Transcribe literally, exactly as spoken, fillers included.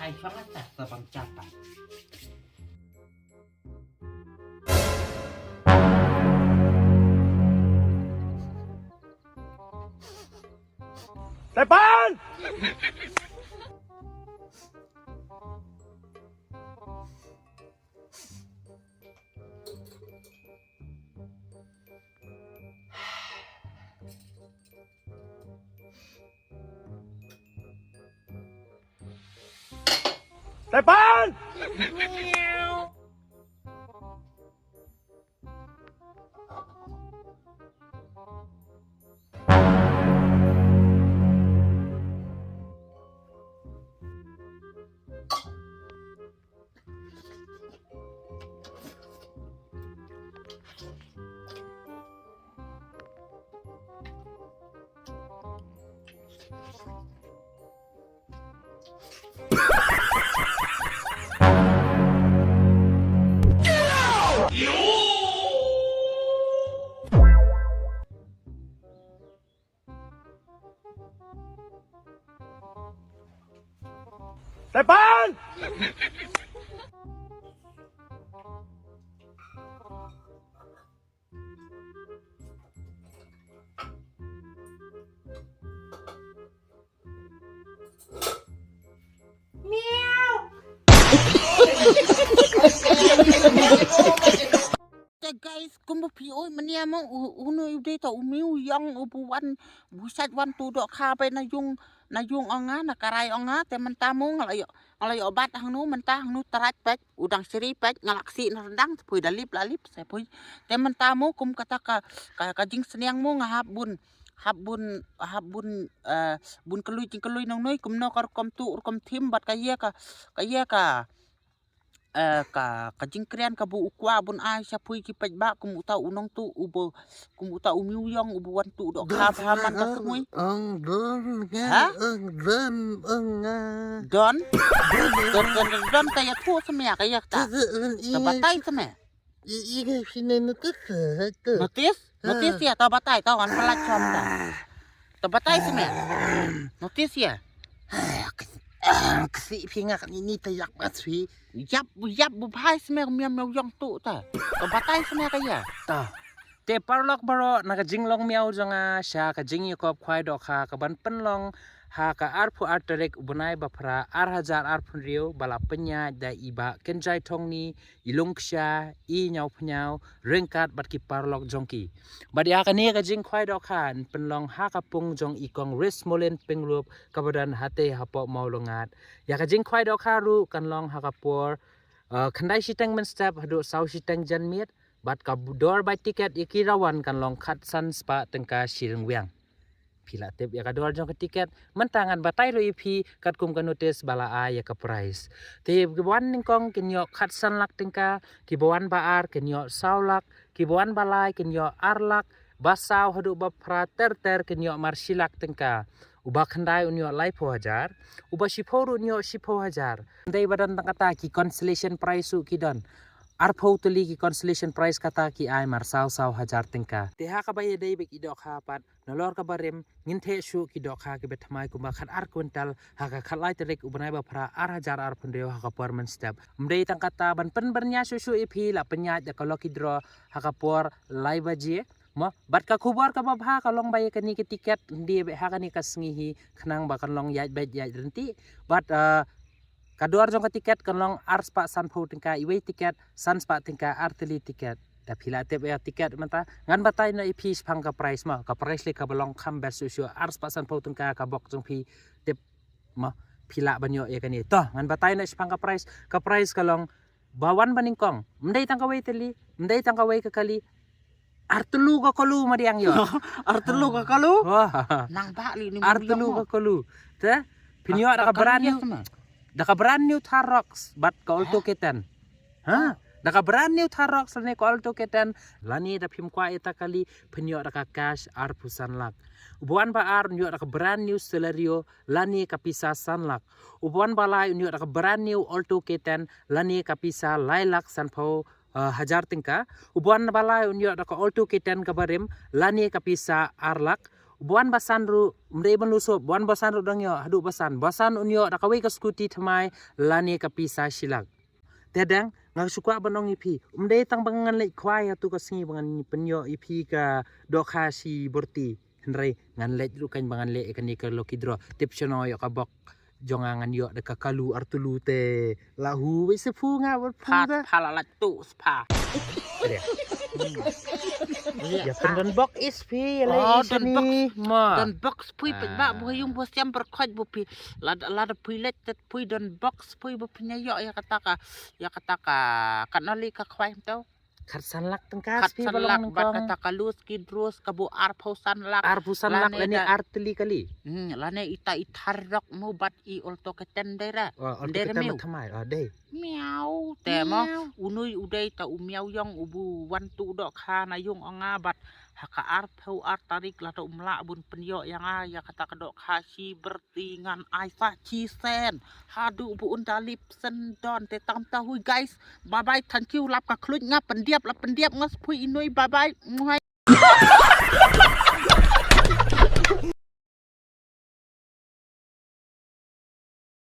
Ai, fanga ta sa bang chapa. Tepan! Tepan! Tepan! Miau. Te guys, kumba phi oi mania mo u, u no u dei ta u miu yong u bu wan bu sat wan tu dok kha pe na yung na yung ong nga na karai ong nga te mynta mo nga la yo nga la yo bat hang nu mynta hang nu tarat pek u dang sri pek nga la ksi na rendang te pui da lip la lip se pui te mynta mo kum kata ka ka, ka jing sniang mo nga hap bun hap bun hap bun eh, bun kelui jing kelui nong noi kum no ka rukom tu rukom thim bat ka ye ka ka ye ka eh, ka ka jingkren ka bu u kwah bun ai sha pui ki peit ba kum uta u nong tu u bu kum uta u miu yong u bu wan tu dok kha ba man ka kmui. Ong don nga Ha? Ong don ong nga. Don don don don don ka ya tu semia ka ya ta. Ta batai semia. I i ke sine notis tu. Notis? Notis ya ta batai ta wan pelat chom ta. Ta batai semia. Notis ya. Kasi phi nga ni ni ta yak ba sui. Yap yap bu bhai smek miam miau yong tu ta. Ka batai smek ka ya. Ta. Te parlok baro na ka jinglong miau jong nga sha ka jingyakop khwai dohkha ka ban pynlong ha ka arphew ar tarik u bnai ba phra ar hajar arphew hynriew ba la pynïaid da i bah Kynjai Thongni, i Lungksha, i Ñiawphniaw, ryngkat bad ki parlok jong ki. Bad ïa kane ka jingkhwai dohkha yn pynlong ha ka pung jong i kong Resmolin Pyngrope kaba don hatei hapoh Mawlyngngat. Ïa ka jingkhwai dohkha ruh kan long ha ka por, uh, khyndai shiteng mynstep haduh saw shiteng janmiet, bad ka dor bai tiket ïa ki rawan kan long khatsan spah tyngka shi ryngwiang. Phi la tip ïa ka dor jong ka tiket, mynta ngan batai ruh ïa phi katkum ka notis ba la ai ïa ka prize. Te kiba wan nyngkong kin ïoh khatsan lak tyngka, kiba wan ba ar kin ïoh saw lak, kiba wan ba lai kin ïoh ar lak, ba saw haduh ba phra ter ter kin ïoh mar shi lak tyngka. Uba khyndai un ïoh laiphew hajar, uba shiphew ruh un ïoh shiphew hajar. Dei ba don tang kata ki consolation prize ruh ki don. Arphew tylli ki consolation prize kata ki ai mar saw saw hajar tyngka. Te ha kaba ïadei bad ki dohkha pat nalor kaba rim ngin theh shuh ki dohkha kiba thymmai kumba khat ar kwintal ha ka khatlai tarik u bnai ba phra ar hajar arphew hynriew ha ka por mynstep. Ym dei tang kata ban pynbyrngia shuh shuh ïa phi la pynïaid da ka lucky draw ha ka por lai baje. Mo, bad ka khubor kaba bha ka long ba ïa kane ka tiket ndie bad ha kane ka sngi hi khnang ba kan long ïaid bad ïaid rynti. Bad, eh, ka dor jong ka tiket kan long ar spah sanphew tyngka iwei tiket, san spah tyngka ar tylli tiket. Da phi la tip ïa tiket mynta ngan batai noh ïa phi shaphang ka prize mo, ka prize lei kaba long kham best shuh shuh ar spah sanphew tyngka ka bok jong phi tip mo phi lah ban ïoh ïa kane. To ngan batai noh shaphang ka prize, ka prize ka long ba wan ba nyngkong. Ym dei tang kawei tylli, ym dei tang kawei ka kali. Ar tyllu ka kalu madiang ïoh. Ar tyllu ka kalu? Wah. Nang ba li ni ar tyllu ka kalu. Te phin ïoh da ka brand new. Da ka brand new Thar Roxx bad ka Alto K ten. Ha? Da ka brand new Thar Roxx lane ka Alto K ten lane da phim kwah ïa ta kali phin ïoh da ka cash arphew san lak. Uba wan ba ar un ïoh da ka brand new Celerio lane ka pisa san lak. Uba wan ba lai un ïoh da ka brand new Alto K ten lane ka pisa lai lak sanphew, eh, hajar tyngka. Uba wan ba lai un ïoh da ka Alto K ten kaba rim lane ka pisa ar lak. Buan basan ruh, um dei ban lusup, buan basan ruh dang ïoh, haduh basan. Basan un ïoh da kawei ka scooty thymmai lane ka pisa shilak. Te dang, nga shu kwah ban ong ïa phi, um dei tang ba ngan leit khwai ha tu ka sngi ba ngan pynïoh ïa phi ka dohkha shi byrti. Hynrei ngan leit ruh kan ba ngan leh ïa kane ka lucky draw. Tip shano ïoh ka bok jong nga ngan ïoh da ka kalu artulu te. La hu wei se phu nga wat phu da. Pha la la tu spha. Ïa pyn don bok is phi la. Oh, don bok. Ma don bok spui pek ba bu yung bu siam berkhoj bu phi. La la da pui lek tet pui don bok spui bu phi ïoh ïa kata ka, ïa kata ka, ka noli ka khwai tu. Khat san lak tang ka spi balong nang kong. Kata ka lus ki drus ka bu arphew san lak. Arphew san lak lane ar tylli kali. Hmm, lane ita i thar rok mu bat i olto ka tender. Olto ka tender thamai. Dei. Miau. Te mo, unui u dei ta u miau yong u bu wan tu dohkha na yung ong nga bat ha ka arphew ar tarik la ta um lah bun pynïoh ïa nga ïa kata ka dohkha shi byrti ngan ai sa shi sen. Haduh bu un da lip sen don te tam ta hui guys. Bye bye, thank you, lap ka khluit nga pyndiap, lap pyndiap nga spui inui, bye bye. Muhai.